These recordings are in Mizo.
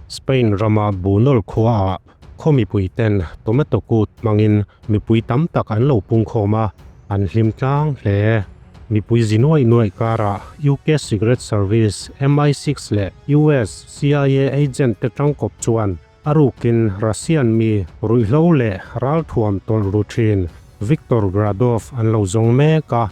Spain rama Bunol khuaah khaw mipuiten tomato kut hmangin mipui tam tak an lo pungkhawm a, an hlim tlang hle. Mipui zi nuaih nuaih karah UK Secret Service, MI6 leh US CIA agent te tangkawp chuan a rukin Russian mi ruihhlo leh ralthuam tawlh ru thin Viktor Gradov an lo zawng mek a.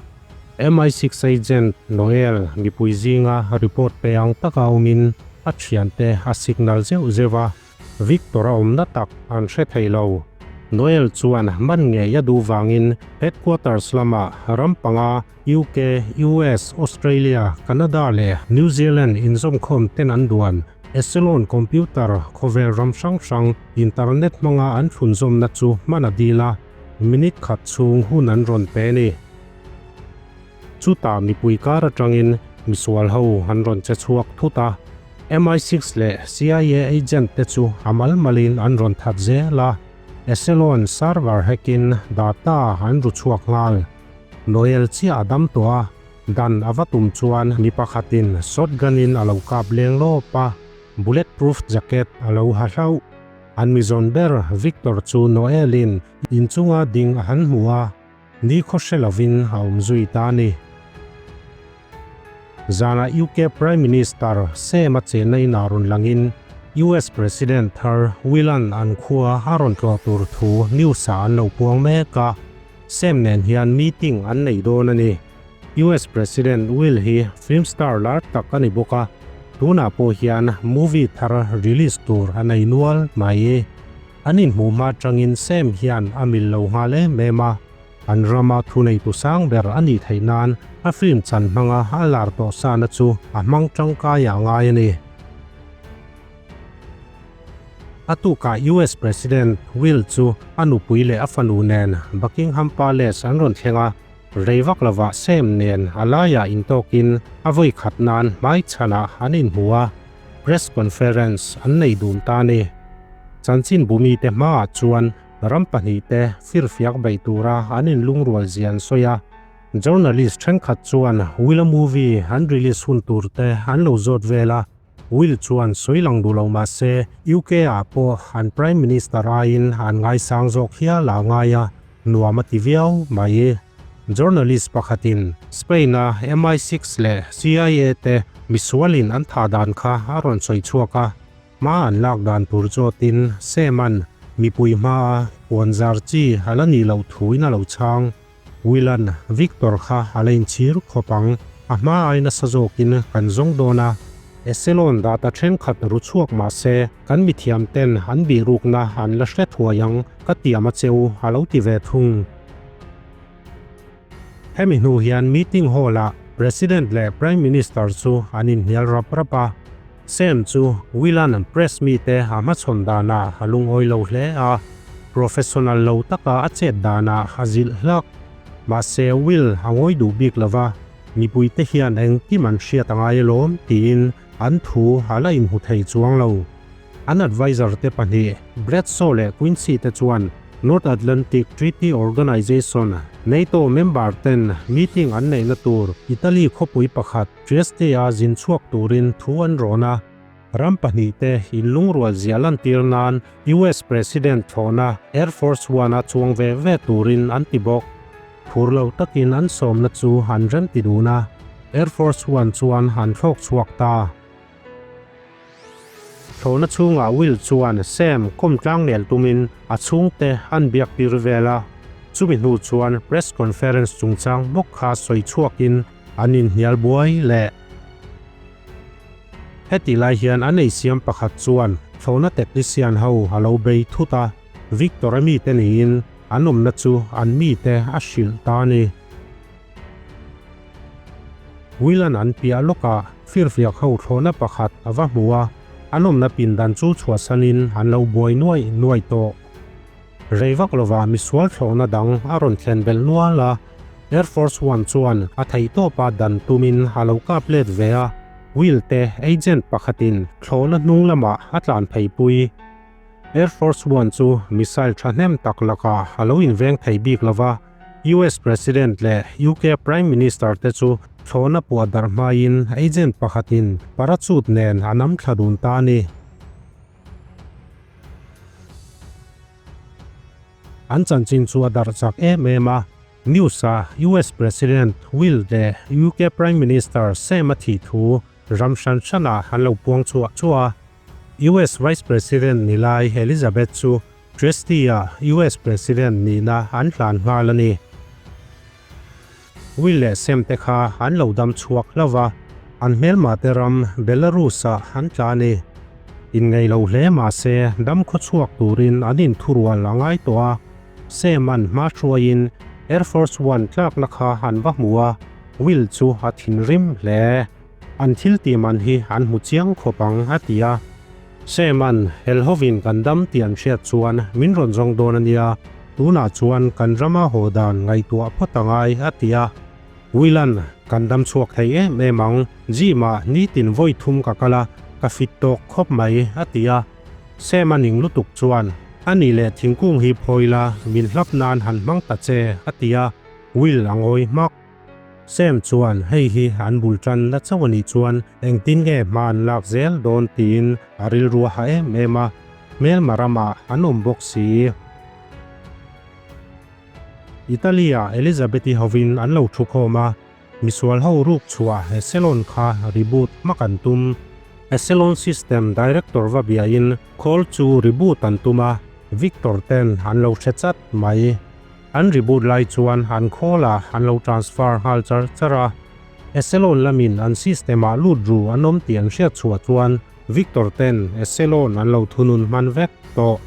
MI6 agent Noel mipui zinga report pe ang taka awmin a thiante a signal zeuh zeuh a. Victor a awmna tak an hre thei lo. Noel chuan man ngei a duh vangin headquarters lamah ram panga UK, US, Australia, Canada leh New Zealand inzawmkhawm ten an duan Echelon computer khawvel ram hrang hrang internet hmanga an thlunzawmna chu hman a dil a, minute khat chhung hun an rawn pe a ni. Chutah mipui kar atangin misual ho an rawn che chhuak thut a, MI6 leh CIA agent te chu a mal malin an rawn that zel a, Echelon server hacking data an ru chhuak nghal. Noel chiah a dam tawh a, dan a va tum chuan mi pakhatin shotgun in a lo kap leng lawp a, bulletproof jacket a lo ha hlauh. An mizawn ber Victor chu Noel-in inchunga ding a han hmu a, Ni khaw hre lovin a awm zui ta a ni. Zanah UK Prime Minister Sam a chenna inah rawn langin US President thar Will-a'n an khua a rawn tlawh tur thu news-ah an lo puang mek a, Sam nen hian meeting an nei dawn a ni. US President Will hi film star lar tak a ni bawk a, tunah pawh hian movie thar release tur a nei nual mai. An inhmuh hma atangin Sam hian a mil lo nghal em em a, an rama thuneitu sang ber a nih theih nan a film chan hmanga a lar tawh sana chu a hmang tangkai ah ngai a ni. A tukah US President Will chu a nupui leh a fanu nen Buckingham Palace an rawn thleng a, rei vak lovah Sam nen a laiah intawkin a vawi khat nan hmaichhanah an inhmu a. Press conference an nei dun ta a ni. Chanchin bumite hmaah chuan ram pahnihte firfiak beih tura an inlungrual zia an sawi a. Journalist thenkhat chuan Will-a movie an release hun turte an lo zawt vel a, Will chuan sawi lang duh lo mah se UK-ah pawh an Prime Minister aiin an ngaisang zawk hial a ngai a, nuam a ti viau mai. Journalist pakhatin Spain-a MI6 leh CIA te misualin an thah dan kha a rawn sawi chhuak a, hma an lak dan tur zawtin Sam-a'n mipui hmaa puan zar chi a la nih loh thuin a lo chhang. Will-a'n Victor kha a la inchhir khawp ang, a hma ai nasa zawkin kan zawng dawn a, Echelon data thenkhat ru chhuak mah se kan mithiam ten an bihrukna an la hre thuai ang ka tiam a cheu a lo ti ve thung. Hemi hnu hian meeting hall-ah President leh Prime Minister chu an inhnial rap rap a. Sam chu Will-a'n press mite a hmachhawn danah a lungawi lo hle a, professional lo taka a chet danah a zilh hlak. Mahse Will a ngawi duh bik lo va, mipuite hian engkim an hriat a ngai alawm tiin an thu a la inhmu thei chuang lo. An adviser te pahnih Bledsoe leh Quincy te chuan North Atlantic Treaty Organization, NATO, member ten meeting an neihna tur Italy khawpui pakhat Trieste-a zin chhuak turin thu an rawn a. Ram pahnihte inlungrual zia lantir nan US President thlawhna Air Force One-a chuang ve ve turin an ti bawk. Phur lo takin an sawmna chu an remti dun a, Air Force One chuan an thlawk chhuak ta. Thlawhna chhungah Will chuan Sam kawmtlang nel tumin a chhungte an biak tir vel a, chumi hnu chuan press conference chungchang bawk kha sawi chhuakin an inhnial buai leh. Heti lai hian an eisiam pakhat chuan thlawhna technician ho a lo bei thut a, Victor-a mite niin an awmna chu an mite a hrilh ta a ni. Will-a'n an piah lawkah firfiak ho thlawhna pakhat a va hmu a, an awmna pindan chu chhuahsanin an lo buai nuaih nuaih tawh. Rei vak lovah misual thlawhna dang a rawn thlen belh nual a, Air Force One chuan a theihtawpa dan tumin a lo kap let ve a, Will te agent pakhatin thlawhna hnung lamah a tlan pheipui. Air Force One chu missile thahnem tak lakah a lo inveng thei bik lova, US President leh UK Prime Minister te chu thlawhna puah darh hmain agent pakhatin parachute nen a nam thla dun ta a ni. An chanchin chu a darh chak em em a. News ah US President Will leh UK Prime Minister Sam a thih thu ram hran hranah an lo puang chhuah chhuah a. US Vice President ni lai Elizabeth chu Trieste-ah US President nihna an hlan nghal a ni. Will leh Sam te kha an lo dam chhuak hlauh va, an hmelmahte ram Belarus-ah an tla a ni. Inngeih lo hle mah se dam khawchhuak turin an inthurual a ngai tawh a, Sam an hma hruaiin Air Force One tlakna kha an va hmu a, Will chu a thinrim hle. An thil tih man hi an hmu chiang khawp ang a ti a. Sam an helhovin kan dam tih an hriat chuan min rawn zawng dawn a nia, tunah chuan kan rama haw dan ngaihtuah phawt a ngai a ti a. Will-a'n kan dam chhuak thei em em ang, gym ah nitin vawi thum ka kal a, ka fit tawk khawp mai a ti a. Sam a ning lutuk chuan, A nih leh thingkung hi phawi la, min hlap nan han hmang ta che a ti a, Will a ngawi hmak. Sam chuan hei hi an bul tan la chauh a nih chuan engtin nge hma an lak zel dawn tiin a rilru a ha em em a, hmelma ramah an awm bawk si. Italy-ah Elizabeth-i hovin an lo thu khawm a, misual ho ruk chhuah Echelon kha reboot hmak an tum. Echelon system director va biain call chu reboot an tum a, Victor ten an lo hre chat mai. An reboot lai chuan an khawl a, an lo transfer nghal char char a. Echelon lamin an system ah lut ru an awm tih an hriat chhuah chuan Victor ten Echelon an lo thunun hman vek tawh.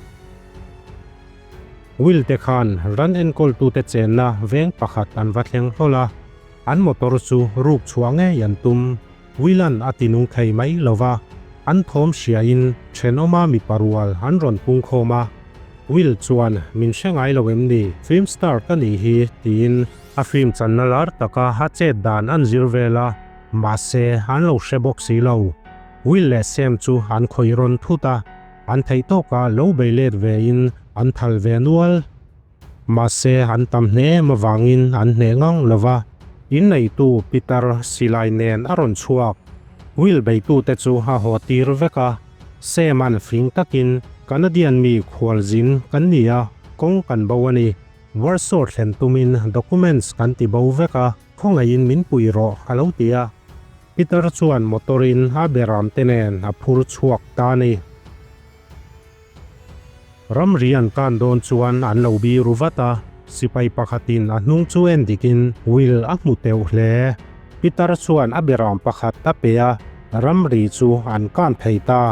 Will te khan ran enkawltute chenna veng pakhat an va thleng hlawl a, an motor chu ruk chhuah ngei an tum. Will-a'n a tinung thei mai lo va, an thawm hriain thenawma mipa rual an rawn pung khawm a. Will chuan, Min hre ngai lo em ni? Film star ka nih hi, tiin a film channa lar taka a chet dan an zir vel a, mahse an lo hre bawk si lo. Will leh Sam chu an khawih rawn thut a, an theih tawka lo bei let vein an thal ve nual. Mahse, an tam hle em avangin an hneh ngang lo va, inneitu Peter silai nen a rawn chhuak. Will beitute chu a haw tir vek a, Sam an fing takin Canadian mi khualzin kan ni a, kawng kan bo a ni. Warsaw thlen tumin documents kan ti bo vek a, khawngaihin min pui rawh a lo ti a. Peter chuan motor-in a beramte nen a phur chhuak ta a ni. Ramri an kan dawn chuan an lo biru vat a, sipai pakhatin a hnung chu en dikin Will a hmu teuh hle. Peter chuan a beram pakhat a pe a, ramri chu an kan thei ta.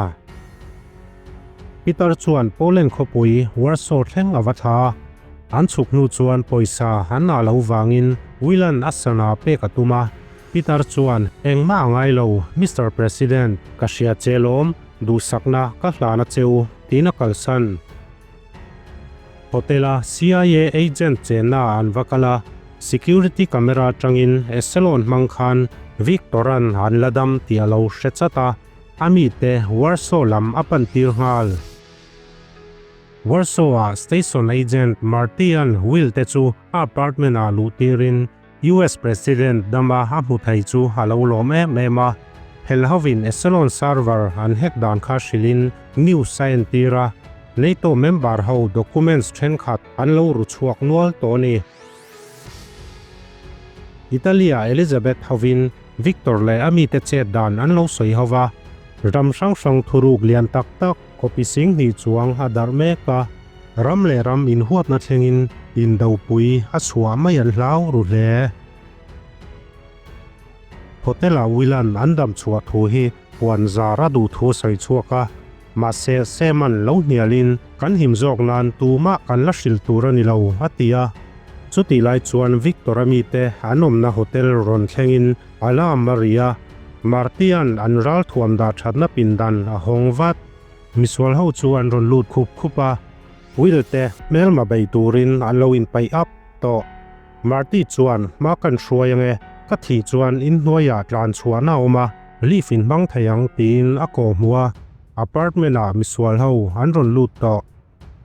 Peter chuan Poland khawpui Warsaw thleng a va thla a, an chhuk hnu chuan pawisa an ah lo vangin Will-a'n a sana pek a tum a, Peter chuan, Engmah a ngai lo, Mister President, ka hria che lawm, Duhsakna ka hlan a cheu, tiin a kalsan. Hotel-a CIA agent chenna ah an va kal a, security camera atangin Echelon hmang khan Victor-a'n an la dam tih a lo hre chat a, a mite Warsaw lam a pan tir nghal. Warsaw-ah station agent Marty-a'n Will te chu a apartment-ah luh tirin US President dama a hmu thei chu a lo lawm em em a, hel hovin Echelon server an hack dan kha hrilhin news a entir a, NATO member ho documents thenkhat an lo ru chhuak nual tawh a ni. Italy-ah Elizabeth hovin Victor leh a mite chet dan an lo sawi ho va, ram hrang hrang thuruk lian tak tak copy singhnih chuang a darh mek a, Ram leh ram inhuatna thlengin indopui a chhuah mai an hlau ru hle. Hotel-ah Will-a'n an dam chhuah thu hi puan zar a duh thu a sawi chhuak a, mahse Sam-a'n lo hnialin kan him zawk nan tumah kan la hrilh tur a ni lo a ti a. Chutih lai chuan Victor-a mite an awmna hotel rawn thlengin alarm a ri a, Marty-a'n an ralthuam dah thatna pindan a hawng vat. Misual ho chu an rawn lut khup khup a, Will te hmelma bei turin an lo inpaih up tawh. Marty chuan hma kan hruai ange, ka thih chuan inhnuaiah tlan chhuahna a awm a, lift in hmang thei ang tiin a kawh hmuh a, apartment ah misual ho an rawn lut tawh.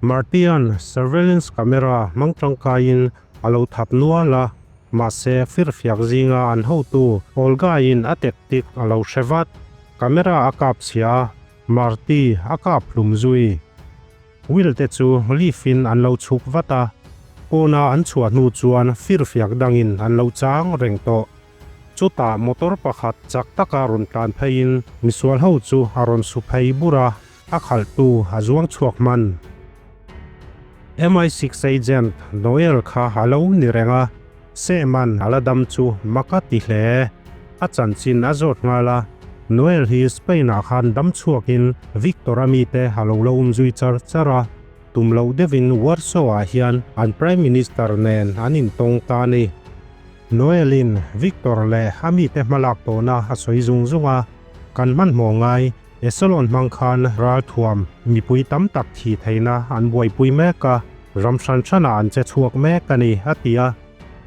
Marty-a'n surveillance camera hmang tangkaiin a lo thap nual a, mahse firfiak zinga an hotu Olga-in a tactic a lo hre vat. Camera a kap chhia a, Marty a kap hlum zui. Will te chu lift in an lo chhuk vat a. Pawna an chhuah hnu chuan firfiak dangin an lo chang reng tawh. Chutah motor pakhat chak taka rawn tlan pheiin misual ho chu a rawn su phei bur a, a khalhtu a zuang chhuak hman. MI6 agent Noel kha a lo ni reng a, Seman a la dam chu mak a ti hle. A chanchin a zawt nghal a, Noel hi Spain-ah khan dam chhuakin Victor-a mite a lo la umzui char char a, tum loh deuhin Warsaw-ah hian an Prime Minister nen an intawng ta a ni. Noel-in Victor leh a mite hmalak tawhna a sawi zung zung a, Kan hmanhmawh ngai, Echelon hmang khan ralthuam mipui tam tak thih theihna an buaipui mek a, ram hran hranah an che chhuak mek a ni, a ti a.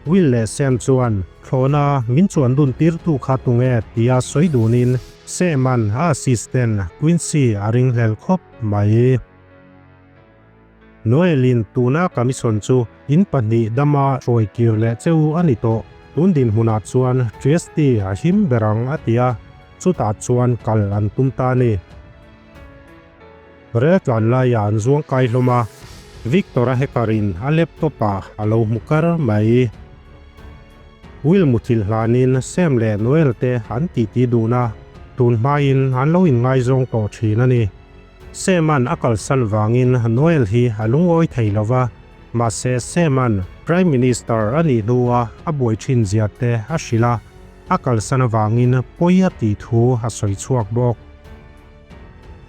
Will leh Sam chuan thlawhna min chuan dun tirtu kha tunge tia sawi dunin Sam-a'n a assistant Quincy a ringhlel khawp mai. Noel-in tuna commission chu in pahnih dama hruai kir leh cheu a ni tawh. Tun dinhmunah chuan Trieste a him ber ang a ti a, chutah chuan kal an tum ta a ni. Rel tlan laiah an zuang kai hlawm a, Victor-a hacker-in a laptop-ah a lo hmu kar mai. Will muthilh hlanin Sam leh Noel te an titi dun a, tun hmain an lo inngaizawng tawh thin a ni. Sam-a'n a kalsan vangin Noel hi a lungawi thei lo va, mahse Sam-a'n Prime Minister a nih hnua a buai thin zia te a hrilh a, a kalsan avangin pawi a tih thu a sawi chhuak bawk.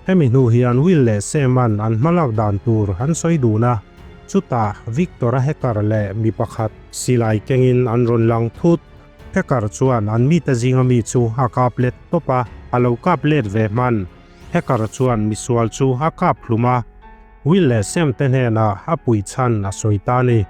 Hemi hnu hian Will leh Sam-a'n an hmalak dan tur an sawi dun a, chutah Victor-a hacker leh mi pakhat silai kengin an rawn lang thut. Hacker chuan an mite zinga mi chu a kap let tawp a, a lo kap let ve hman. Hacker chuan misual chu a kap hlum a, Will leh Sam te hnenah a puih chhan a sawi ta a ni.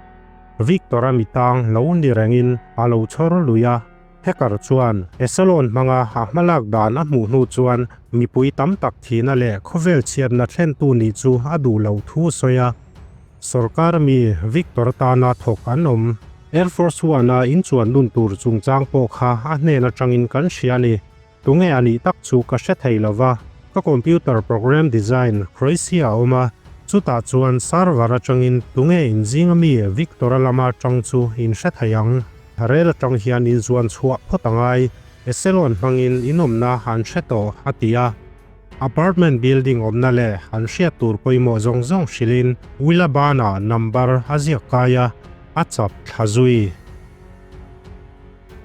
Victor-a mitang lo ni rengin a lo chhawr lui a, Hacker chuan Echelon hmanga a hmalak dan a hmuh hnu chuan mipui tam tak thihna leh khawvel chhiatna thlentu nih chu a duh loh thu a sawi a. Sorkar mi Victor tana thawk an awm. Air Force One-a inchuan nun tur chungchang pawh kha a hnen atangin kan hria a ni. Tunge a nih tak chu ka hre thei lo va, ka computer program design Croatia a awm a, chutah chuan server atangin tunge inzing ami Victor-a lama tang chu in hre thei ang. Rel atang hian in zuan chhuah phawt a ngai, Echelon hmangin in awmna an hre tawh, a ti a. Apartment building awmna leh an hriat tur pawimawh zawng zawng hrilhin Willa banah number a ziak kai a, a chap thla zui.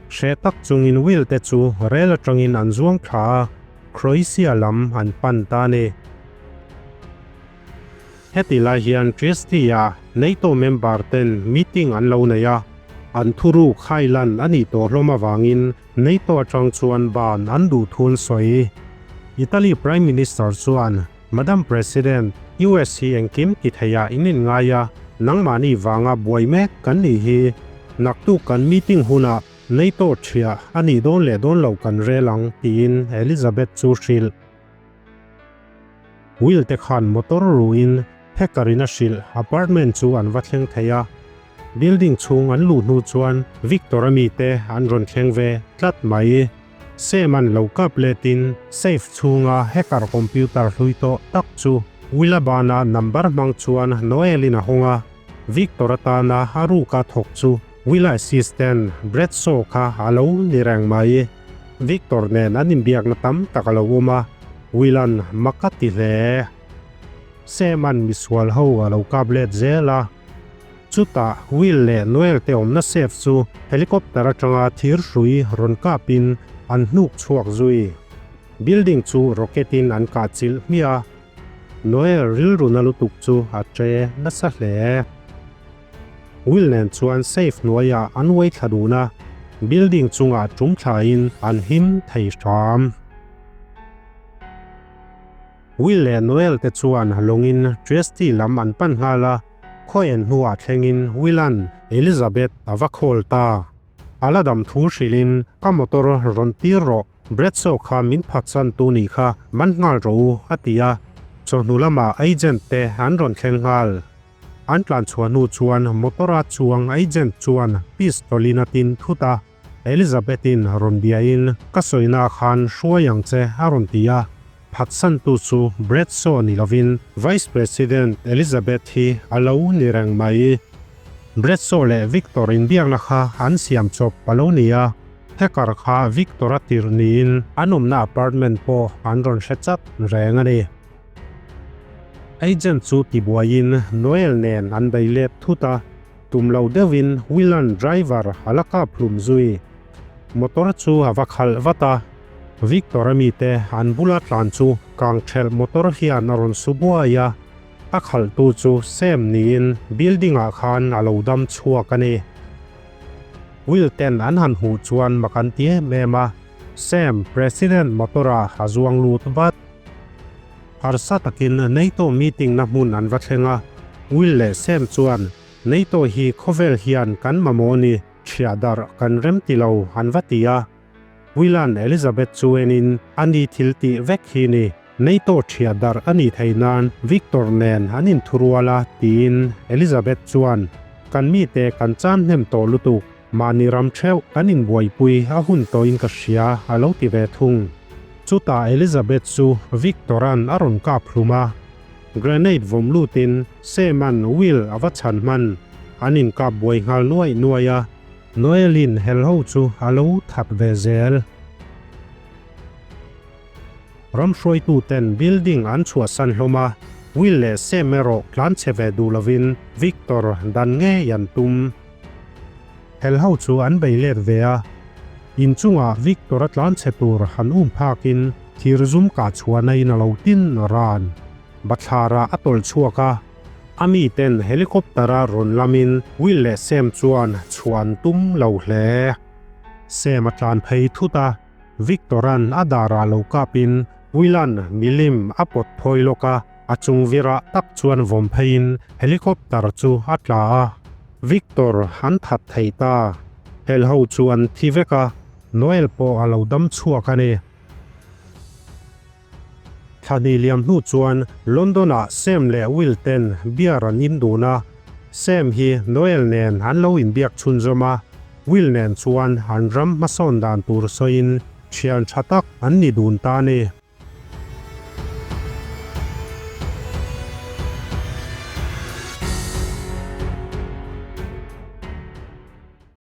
Hreh tak chungin wheel te chu rel atangin an zuang thla a, Croatia lam an pan ta a ni. Heti lai hian Trieste-a NATO member ten meeting an lo nei a, an thuruk hailan a nih tawh hlawm avangin NATO atang chuan ban an duh thun sawi. Italy Prime Minister chuan Madam President, US hi engkim ti theiah in inngai a, nangmahni vanga buai mek kan nih hi. Naktuk kan meeting hunah NATO thiah a nih dawn leh dawn lo kan rel ang, tiin Elizabeth chu hrilh. Will te khan motor ruin hacker in a hrilh apartment chu an va thleng thei a. Building chhung an luh hnu chuan Victor-a mite an rawn thleng ve tlat mai. Sam an lo kap letin safe chhunga hacker computer hlui tawh tak chu Will-a bana number hmang chuan Noel-in a hawng a. Victor atana a ruka thawk chu Will-a assistant Bradshaw kha a lo ni reng mai. Victor nen an inbiakna tam tak a lo awm a, Will-a'n mak a ti hle. Sam-a'n misual ho a lo kap let zel a. Chutah Will leh Noel te awmna safe chu helicopter atanga thir hrui rawn kapin an hnuk chhuak zui. Building chu rocket in an kah chilh hmiah a, Noel rilru na lutuk chu a che nasa hle. Will nen chuan safe hnuaiah an uai thla dun a, building chungah tum thlain an him thei hram. Will leh Noel te chuan lawngin Trieste lam an pan nghal a, Khawian hnuah thlengin Will-a'n Elizabeth a va call ta. A la dam thu hrilhin, Ka motor rawn tir rawh, Bradshaw kha min phatsan tu nih kha man nghal rawh u, a ti a. Chawhnu lamah agent te an rawn thleng nghal. An tlan chhuah hnu chuan motor-a chuang agent chuan pistol-in a tin thut a. Elizabeth-in rawn biain, Ka sawina khan hruai ang che, a rawn ti a. Phatsantu chu Bradshaw ni lovin Vice President Elizabeth hi a lo ni reng mai. Bledsoe leh Victor inbiakna kha an siam chawp a lo ni a, hacker kha Victor-a tirh niin an awmna apartment pawh an rawn hre chat reng a ni. Agent chu tibuaiin Noel nen an bei let thut a, tum lo deuhin Will-a'n driver a la kap hlum zui. Motor chu a va khalh vat a, Victor-a mite an bula tlan chu kangthelh motor hian a rawn su buai a, a khalhtu chu Sam niin building ah khan a lo dam chhuak a ni. Will ten an han hmuh chuan mak an ti em em a, Sam President motor ah a zuang lut vat. Harsa takin NATO meeting na hmun an va thleng a, Will leh Sam chuan NATO hi khawvel hian kan mamawh ni, chhiah darh kan rem ti lo an va ti a. Will-a'n Elizabeth chu enin a ni thil tih vek hi ni, NATO chhiah darh a nih theih nan Victor nen an inthurual a tiin Elizabeth chuan kan mite kan chan hnem tawh lutuk, mahni ram theuh kan inbuaipui a hun tawhin ka hria a lo ti ve thung. Chutah Elizabeth chu Victor-a'n a rawn kap hlum a, grenade vawm lutin Sam-a'n Will a va chhan hman, an inkap buai nghal nuaih nuaih a. Noelin helho chu a lo that ve zel. Ram hruaituten building an chhuahsan hlawm a, Will leh Sam erawh tlan chhe ve duh lovin Victor dan ngei an tum. Helho chu an bei let ve a, inchungah Victor a tlan chhe tur han um phakin thir zum kah chhuahna in a lo tin ran. Bathlarah a tawlh chhuak a. A miten helicopter-a rawn lamin Will leh Sam chuan chhuah an tum lo hle. Sam a tlan phei thut a, Victor-a'n a darah lo kapin Will-a'n milim a pawt phawi lawk a, a chung virah tak chuan vawm pheiin helicopter chu a tla a. Victor an that thei ta. Helho chu an thi vek a, Noel pawh a lo dam chhuak a ni. Thla hnih liam hnu chuan London-ah Sam leh Will ten beer an in dun a, Sam hi Noel nen an lo inbiak chhunzawm a, Will nen chuan an ram hmasawn dan tur sawiin thian tha tak an ni dun ta a ni.